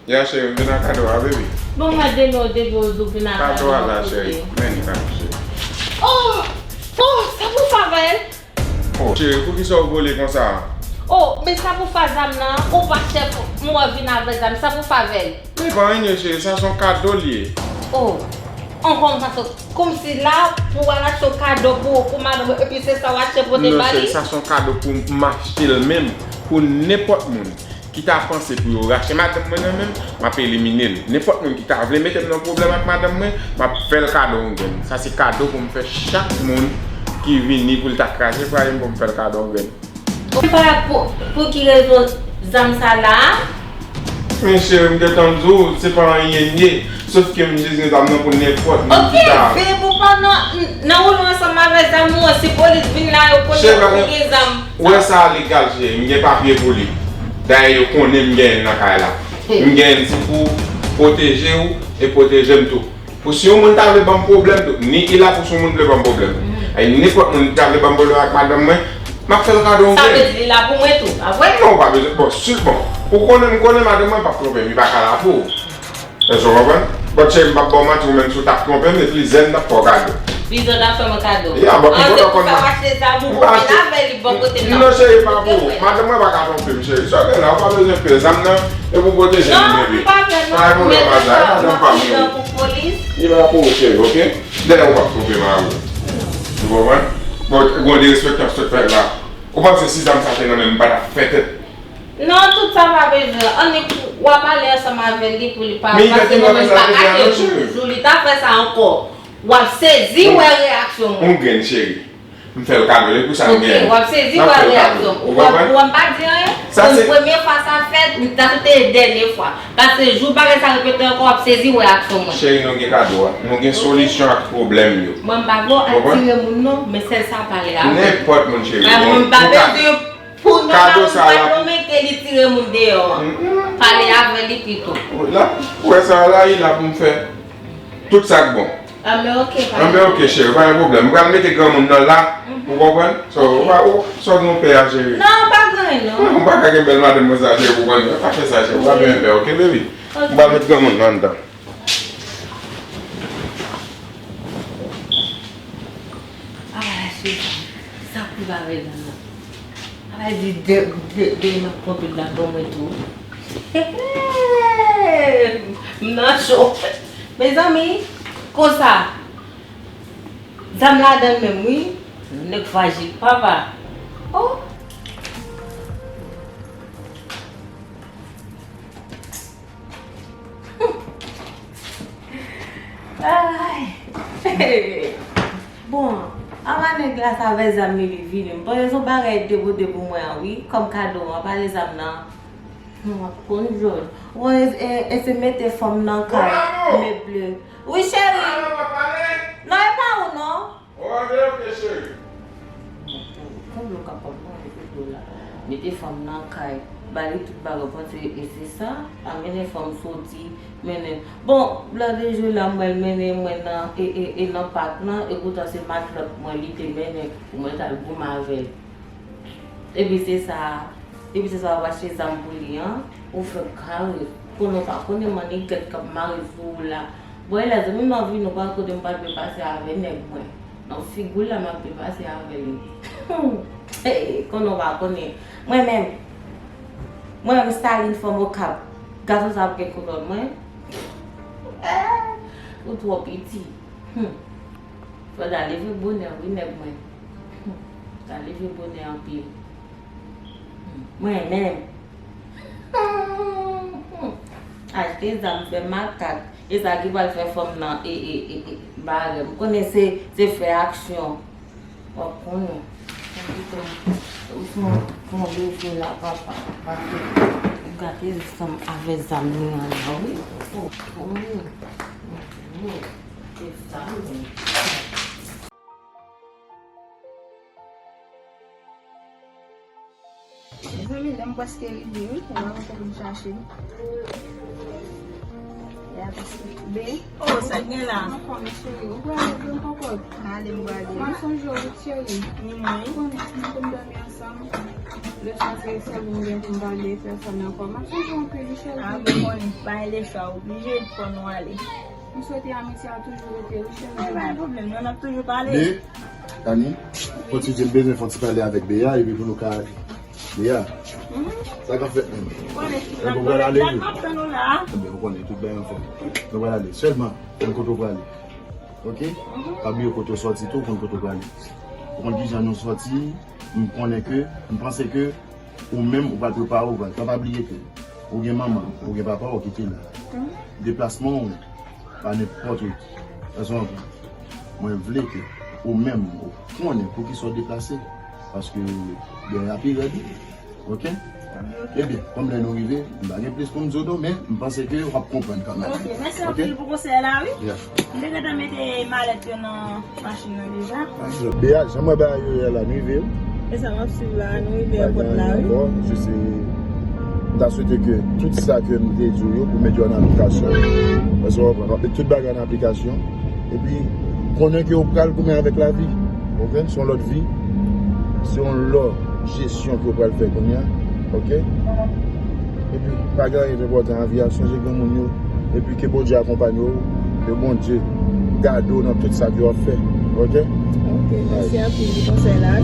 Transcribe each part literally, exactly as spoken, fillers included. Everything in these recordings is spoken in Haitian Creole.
Ya, cheri, m vin ak kado a, baby. Bon, mwen demen w depi w di w vin ak kado a, kote? Kado a la, cheri. Men li la, cheri. Oh! Oh, sa pou favè l? Oh, cheri, poukisa w vole konsa? Oh, men sa pou fa zam nan, ou pa chèf, mwen vin avè zam, sa pou favè l? Men pa anyen, cheri, sa se yon kado l ye. Oh, ankò m pa sot. Kòmsi la, pou w al achte yon kado pou, pou madanm ou, epi se sa w achte pote ba li? Non, cheri, sa se yon kado pou m achte l menm, pou nenpòt moun ki ta panse pou yo rache madanm mwen nan men m, m ap elimine l. Nenpòt moun ki ta vle mete m nan pwoblèm ak madanm mwen, m ap fè l kado yon grenn. Sa se kado pou m fè chak moun ki vini pou l ta kraze pwaye m pou m fè l kado yon grenn. Ou pa pou, pou ki rezon zam sa la a? Men cheri, m gentan di w, se pa anyen l ye. Sòf ke m jis gen zam nan pou nenpòt moun ki ta. Oke, veye pou pa nan, nan woule ansanm avè zam ou an. Si polis vin la, yo konnen ou gen zam. Cheri, ou wè sa legal, cheri. M gen papye pou li. Dayè, yo konnen m genyen l nan kay la. M genyen l se pou pwoteje w e pwoteje m tou. Pou si yon moun ta vle ban m pwoblèm tou, ni Ila pou si yon moun vle ban m pwoblèm. Ay, nenpòt moun ki ta vle ban m pwoblèm ak madanm mwen, m ap fè l kado yon grenn. Sa vle di li la pou mwen tou, pa vre? Non, ou pa bezwen. Bon, si, bon, ou konnen m konnen madanm mwen p ap twonpe m, li pa ka la pou ou. Èske w konprann? Bon, cheri, m p ap ba w manti, ou menm si w t ap twonpe m, e plizyè m t ap fè w kado. Plizyè w t ap fè mwen kado? Ya, bon, m kontan konn sa w achte zam ou pou vin avè li bò kote m nan. Non, cheri, pa pou ou. Madanm mwen pa ka twonpe m, cheri. Sa w gen la, ou pa bezwen pè zam nan, e pou pwoteje m, baby. Non, m pa pè non. Pa gen pwoblèm, madanm, madanm pa pou ou. Li pa pou ou, cheri, oke? Dayè, ou p ap twonpe mari w. Ou konprann? Bon, gon derespektan sot fè la. Ou panse si zam sa te nan men m, m pa t ap fè tèt? Non, tout sa pa bezwen. Annik, w ap ale ansanm avè li pou li pa pase nan men l, pa ka ke jou, jou li ta fè sa ankò. W ap sezi wè reyaksyon mwen. Yon grenn, cheri. M fè l kado, e pou sa m genyen. Oke, w ap sezi wè reyaksyon mwen. Ou konprann? Ou wè m pa di anyen. Sa se premye fwa sa fèt, li ta te dènye fwa. Paske jou bagay sa repete ankò, w ap sezi wè reyaksyon mwen. Cheri, nou gen kado a. Nou gen solisyon ak pwoblèm yo. Mwen m pa vle w atire moun non, men sèl sa pale avè l. Nenpòt moun, cheri. Mwen m pa bezwen pou nonm la, ou pa dwe mete li tire moun deyò an. Pale avè li pito. Ou wè sa la, li la pou m fè tout sa k bon. Anben oke, pa. Anben oke, cheri, pa gen pwoblèm. M pral mete granmoun nan la, ou konprann? So, ou pa, ou, sa w gen yon pè a, cheri? Non, pa gen anyen, non. Ou pa ka gen bèl madanm konsa, cheri, pou konn. Pa fè sa, cheri. Ou pa gen pè, oke, baby? M pral met granmoun nan anndan. Ala cheri, sa pou bagay la non. Ala di de, de, de m ap twonpe l la ban mwen tou. M nan cho. Mezanmi, konsa. Zam ladan l menm wi. Nèg frajil papa. Oh. Ay. Bon, apa nèg la sa avè zam li, li vini. M panse se yon bagay de pou de pou mwen an wi, kòm kado an, pale zam nan. Hmm, w ap konn jòj. Bon, e, e, e se mete fanm nan kay, meble. Wi, cheri. Non, e pa ou non. Oh, anben oke, cheri. Konbyen w kapab mande pou do la? Mete fanm nan kay, ba li tout bagay, w panse e se sa? A mennen fanm soti, mennen. Bon, lòt de jou la, m wè l mennen mwen nan, e, e, e nan pak lan, e poutan se matlòt mwen li te mennen pou mwen t al goumen avè l. Epi se sa, epi se sa w ap achte zam pou li an, ou fè kare. Konnen w pa konnen mannigèt k ap mare sou ou la. Bon, e lè zanmi m nan vini, ou pa konnen m pa dwe pase avè nèg mwen. Nan figi w la, m ap dwe pase avè li. Hey, konnen w pa konnen. Mwen menm, mwen menm Staline fanm Okap, gason sa ap gen koulè mwen. Eh, ou twò piti. Hmm. Fò ta leve bonè wi nèg mwen. Hmm. Ta leve bonè anpil. Hmm. Mwen menm. Hmm. Achte zam fè makak. E sa ki pral fè fanm nan e, e, e, e, bare. M konnen se, se fè aksyon. W ap konnen. Ou fè yon, fè yon leve la, papa. Gate zam avè zam li an la, wi. Oh, oh, oh. Mezanmi, lè m prèske rive, wi. Ou wè mwen konn vin chache m. Ya, paske, be. Oh, sa k gen la? Mwen konnen, cheri. Ou pral rete yon pòpòt. N ale, m prale. Mwen sonje w, wi, cheri. Mwen, wi. Ou konnen, nou konn dòmi ansanm. Lè sa se sèl moun gen pou m pale, pèsòn ankò. M ap sonje yon pil, Michel. A, bon, konnen, pa gen lechwa, oblije, fò nou ale. M swete amitye a toujou rete, Michel. Ay, pa gen pwoblèm, non, n ap toujou pale. Bea, Tani, fò ti di m bezwen fè yon ti pale avèk Bea, epi pou nou ka ale. Bea, sa k ap fèt menm? Konnen, n ap pale, m ap tann ou la. Ebyen, ou konnen, tout bagay anfòm. Nou pral ale. Sèlman, konn kote w prale. Ok? Pa bliye kote w sòti tou, konn kote w prale. Ou konn kijan nou sòti, m konnen ke, m panse ke ou menm, ou pa t prepare w, pa, pa bliye ke ou gen manman, ou gen papa w ki te la. Deplasman w pa nenpòt ki. Èske w konprann? Mwen vle ke ou menm, ou konnen poukisa w deplase. Paske dèyè a pi rèd. Ok? Ebyen, kòm lè nou rive, m pa gen plis pou m di w non, men m panse ke w ap konprann kanmenm. Ok, mèsi anpil pou konsèy la, wi. M te gentan mete malèt yo nan machin nan deja. Bea, jan mwen ba yo yè la, nou rive wi. E sa m ap swiv la, nou rive èpòt la, wi. Ankò, jis, m ta swete ke tout sa ke m te di w yo, pou mete yo an aplikasyon. Èske w konprann? W ap met tout bagay an aplikasyon. Epi, konnen ke w pral goumen avèk lavi. Ou konprann? Se yon lòt vi. Se yon lòt jesyon ke w pral fè kounye a. Ok? Epi, pa gen anyen ki enpòtan nan vi a. Sonje granmoun yo. Epi ke Bondye akonpanye w. Ke Bondye gade w nan tout sa ke w ap fè. Ok? Ok, mèsi anpil pou konsèy la.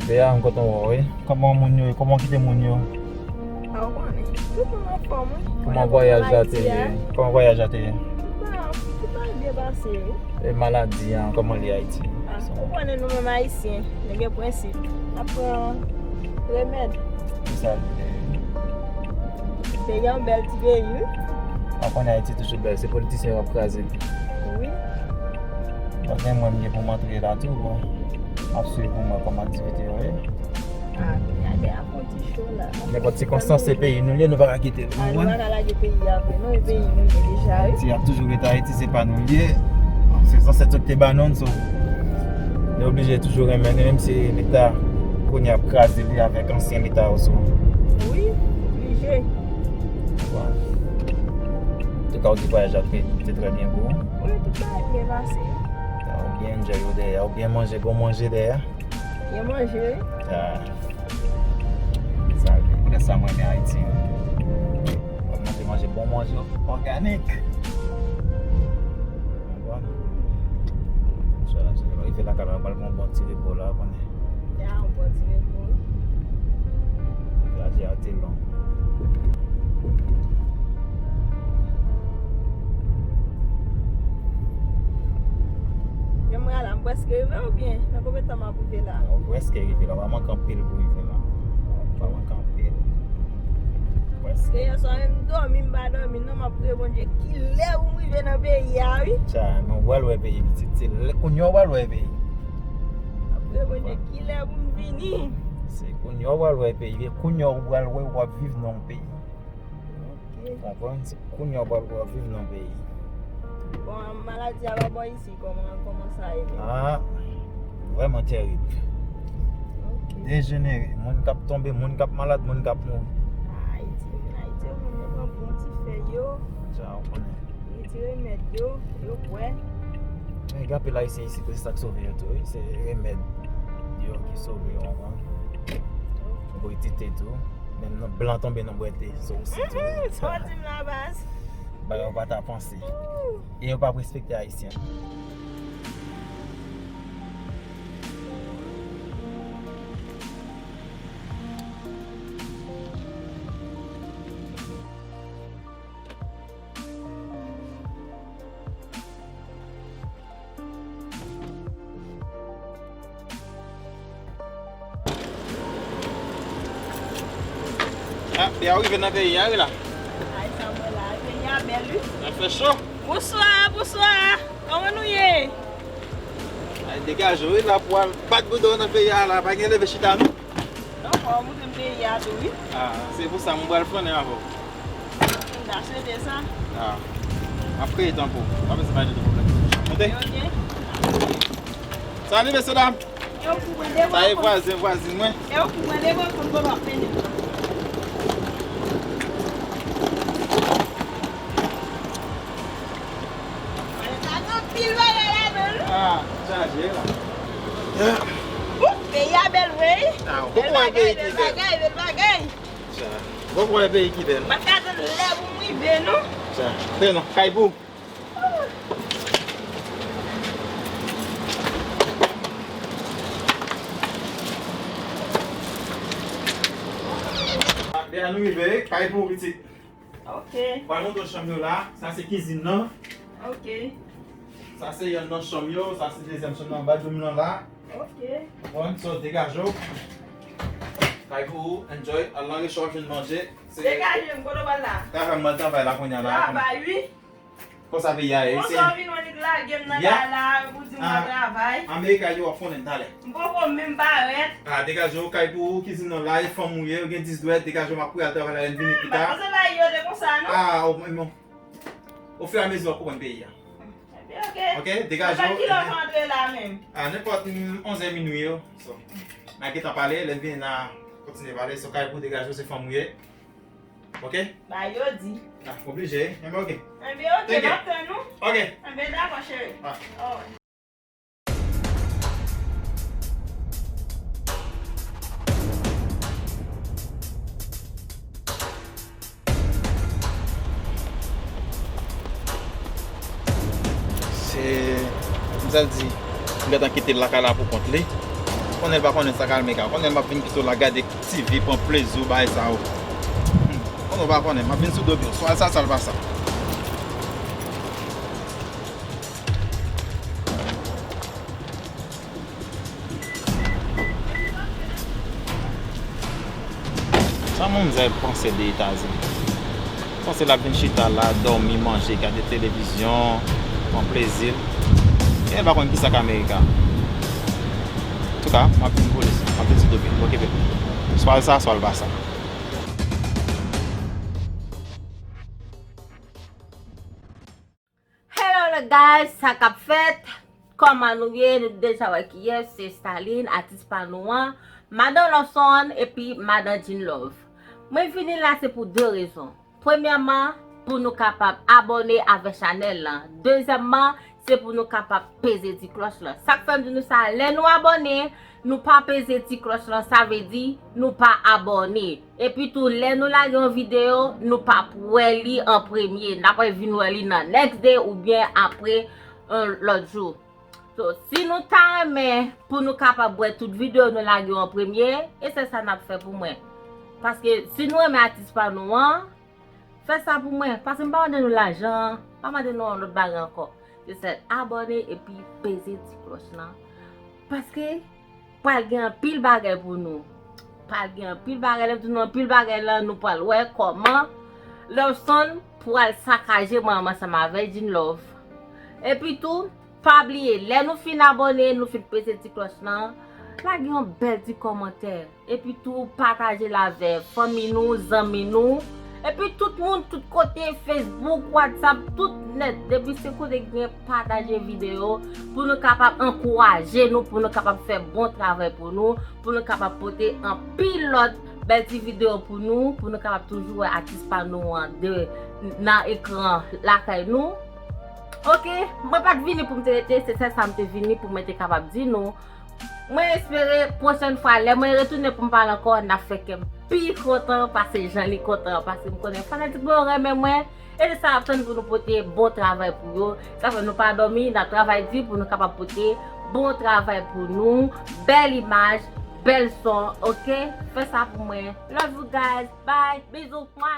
Bea, m kontan wè w, wi. Kòman moun yo ye? Kòman w kite moun yo? A, ou konnen. Tout moun anfòm, wi. Kòman vwayaj la te ye? Kòman vwayaj la te ye? Tout bagay, tout bagay byen pase, wi. E maladi a, kòman li Ayiti? A, ou konnen nou menm Ayisyen, nou gen prensip. N ap pran remèd. Se sa l ye. Peyi a yon bèl ti peyi, wi. A, konnen Ayiti toujou bèl, se politisyen yo k ap kraze l. Wi. Bon, gen mwen, m gen pou m antre la tou, bon. M ap swiv pou mwen kòman aktivite yo ye. A, kounye a, gen ap fè yon ti cho la. Nenpòt sikonstans, se peyi nou ye, nou pa ka kite l, ou konprann? A, nou pa ka lage peyi a vre, non, e peyi nou ye deja, wi. Ayiti ap toujou rete Ayiti, se pa nou l ye. Se zansèt yo ki te ba nou l, so, nou oblije toujou renmen li, menm si Leta kounye a ap kraze li avèk ansyen Leta yo, so. Wi, oblije. Bon. Antouka, ou di vwayaj la te, te trè byen pou ou? Wi, tout bagay byen pase. Ou byen enjoy ou dèyè, ou byen manje bon manje dèyè. Byen manje, wi. Ah. Sa, poutèt sa mwen renmen Ayiti, wi. W ap manje, manje bon manje òganik. Bon. Sa, sa, rive lakay la, pral pran yon bon ti repo la, konnen. Ya, yon bon ti repo, wi. Trajè a te long. Men mwen la, m prèske rive oubyen? Nan konbyen tan m ap rive la? Ou prèske rive la, w pa manke anpil pou rive la. W pa manke anpil. Prèske. Yè swa menm dòmi, m pa dòmi, non, m ap priye Bondye kilè pou m rive nan peyi a, wi. Tcha, men w pral wè peyi, pitit. Se lè, kounye a w pral wè peyi. M ap priye Bondye kilè pou m vini. Se kounye a w pral wè peyi, e kounye a w pral wè w ap viv nan yon peyi. Ok. Konprann? Se kounye a w pral wè w ap viv nan yon peyi. Bon, maladi a pa bò isi, kòman, kòman sa ye menm? Ah, vrèman tèrib. Ok. Dejenere, moun k ap tonbe, moun k ap malad, moun k ap mouri. Ayiti, Ayiti, moun yo pran bon ti fèy yo. Sa, w konnen. Yo di remèd yo, yo bwè. Men gen anpil Ayisyen isi, se sa k sove yo tou, wi. Se remèd yo ki sove yo, konprann? Ok. Bwetite tou. Menm nan blan tonbe nan bwete, so osi tou. Mhm, sa w di m la, baz. Bagay yo pa ta panse. Ooh. E yo p ap respekte Ayisyen. Ah, byen, w rive nan peyi a, wi la. Ay, sa mwen la, peyi a bèl, wi. Sa fè cho. Bonswa, bonswa. Kòman nou ye? Ay, degaje w, wi, la pou al bat bouda w nan peyi a la, pa gen leve chita, non. Non, fò w montre m peyi a tou, wi. Ah, se pou sa m pral flannen avè w. M ta swete sa. Ah, m ap kreye tan pou w. Pa bezwen bay nou de pwoblèm. Monte. Ok. Salut, mesye dam. Sa e vwazen, vwazin mwen. Ah, chaje la. Peyi a bèl vre, wi. Ah, bèl bagay, bèl bagay, bèl bagay. Bon, pou wè peyi ki bèl. M ap tann lè pou m rive, non. Sa, se non, kay pou. Deja nou rive, kay pou pitit. Ok. Pral montre w chanm yo la. Sa se kizin nan. Ok. Sa se yonn nan chanm yo, sa se dezyèm chanm nan, anba doum nan la. Ok. Bon, so degaje w. Kay pou ou, enjoy. Al nan recho w ap jwenn manje. Degaje m, kote w pral la? Travay, m al travay la kounye a la. Travay, wi. Konsa peyi a ye, wi. Konsa w vin wè nèg lage m nan kay la, pou di m al travay. Amerika yo ap konnen talè. M poko menm parèt. Ah, degaje w, kay pou ou, kizin nan la, e fanm ou ye, ou gen dis dwèt, degaje w, m ap kouri al travay la, lè m vini pita. M pa panse bagay yo te konsa, non. Ah, o, men bon. Ofiramezi w ap konprann peyi a. Ebyen, ok. Ok, degaje w. Nan kilè w antre la menm? Ah, nenpòt, mm, onzè minui yo. So, n a gentan pale, lè n vini n a kontinye pale. So, kay pou degaje w, se fanm ou ye. Ok? Ba yo di. Ah, oblije, enben ok. Enben ok, m ap tann ou. Ok. Enben dakò, cheri. Ah. Alright. Se, m sa di, m gentan kite l lakay la pou kont li. Konnen l pa konnen sa k al mega. Konnen m ap vin kite w la gade T V, pran plezi w, bagay sa yo. Hmm. Konnen w pa konnen, m ap vin sou do pye w. Swa l sa, swa l pa sa. Sa manmzèl panse de Etazini? Panse l ap vin chita la, dòmi, manje, gade televizyon, pran plezi l. E l pa konn kisa k Amerika. Antouka, m ap vin pou li, m ap vin sou do pye l. Okipe. Swa l sa, swa l pa sa. Hello, hello guys, sa k ap fèt? Kòman nou ye? Nou deja wè kiyès, se Staline, atis pa nou an. Madan Lawson epi Madan Jean Love. Mwen vini la se pou de rezon. Premyèman, pou nou kapab abòne avè chanèl lan. Dezyèmman, se pou nou kapab peze ti klòch lan. Sa k fè m di nou sa, lè nou abòne, nou pa peze ti klòch lan, sa vle di nou pa abòne. Epi tou, lè nou lage yon videyo, nou p ap wè li an premye. N ap vin wè li nan next day oubyen apre, euh, lòt jou. So, si nou ta renmen pou nou kapab wè tout videyo nou lage yo an premye, e se sa n ap fè pou mwen. Paske si nou renmen atis pa nou an, fè sa pou mwen. Paske m pa mande nou lajan, pa mande nou yon lòt bagay ankò. Se sèl abòne epi peze ti klòch lan. Paske pral gen anpil bagay pou nou. Pral gen anpil bagay, lè m di nou anpil bagay lan, nou pral wè kòman Lawson pral sakaje mwen ansanm avè Jean Love. Epi tou, pa bliye, lè nou fin abòne, nou fin peze ti klòch lan, Lage yon bèl ti kòmantè. Epi tou pataje l avè fanmi nou, zanmi nou. Epi tout moun, tout kote, Facebook, WhatsApp, tout nèt. Depi se kote gen pataje videyo pou nou kapab ankouraje nou, pou nou kapab fè bon travay pou nou, pou nou kapab pote anpil lòt bèl ti videyo pou nou, pou nou kapab toujou wè atis pa nou an de nan ekran lakay nou. Ok, mwen pa t vini pou m te rete, se sèl sa m te vini pou mwen te kapab di nou. Mwen espere pwochèn fwa lè mwen retounen pou m pale ankò, n ap fè kè m pi kontan pase jan li kontan an, paske m konnen fanatik mwen yo renmen mwen. E se sa y ap tann pou nou pote bon travay pou yo. Sa fè nou pa dòmi, n ap travay di pou nou kapab pote bon travay pou nou. Bèl imaj, bèl son, ok? Fè sa pou mwen. Love you guys. Bye. Bizou. Mwa.